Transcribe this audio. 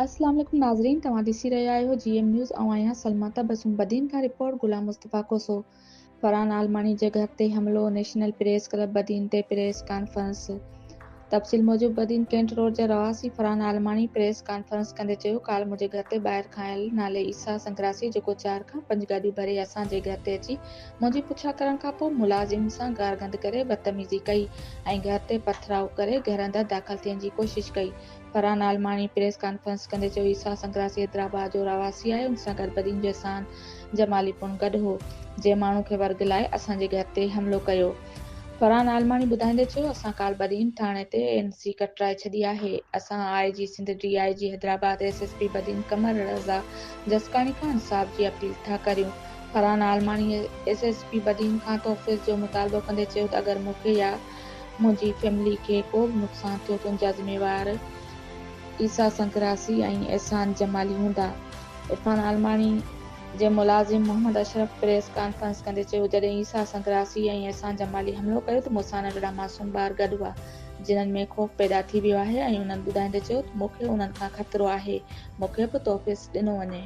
اسلام عليڪم ناظرين توهان ڏسي رهيا آهيو جي ايم نيوز آئون آهيان سلميٰ تبسم بدين کان رپورٽ غلام مصطفيٰ کوسو فرحان عالماڻي جي گهر تي حملو نيشنل پريس ڪلب بدين تي پريس ڪانفرنس تفصيل موجب بدين ڪينٽ روڊ جا رهواسي فرحان عالماڻي پريس ڪانفرنس ڪندي چيو ڪالهه منهنجي گهر تي ٻاهر کان آيل نالي عيسيٰ سنگراسي جيڪو چار کان پنج گاڏيون ڀري اسان جي گهر تي اچي منهنجي پڇا ڪرڻ کان پوء ملازم سان گارگند ڪري بدتميزي ڪئي ۽ گهر تي پٿراء ڪري گهر اندر داخل ٿيڻ جي ڪوشش ڪئي. فرحان عالماڻي پريس ڪانفرنس ڪندي چيو عيسيٰ سنگراسي حيدرآباد جو رهواسي آهي ان سان گڏ بدين جو احسان جمالي پڻ گڏ هو جنهن ماڻهو کي ورغلائي اسان جي گهر تي حملو ڪيو. فرحان عالماڻي ٻڌائيندي چيو اسان ڪالهه بدين ٿاڻي تي اين سي ڪٽرائي ڇڏي آهي اسان I G Sindh D I G Hyderabad S S P Badin Qamar Raza Jaskani کان انصاف جي اپيل ٿا ڪريون. Farhan Almani S S P Badin کان تحفظ جو مطالبو ڪندي چيو ته اگر مون کي يا منهنجي فيملي کي ڪو به نقصان ٿيو ته ان جا ذميوار عيسيٰ سنگراسي ۽ احسان جمالي هوندا. عرفان عالماڻي جي ملازم محمد اشرف پريس ڪانفرنس ڪندي چيو جڏهن عيسيٰ سنگراسي ۽ احسان جمالي حملو ڪيو ته مون سان ننڍڙا معصوم ٻار گڏ هئا جنھن ۾ خوف پيدا ٿي ويو آهي ۽ انهن ٻڌائيندي چيو ته مون کي انهن کان خطرو آهي مون کي به تحفظ ڏنو وڃي.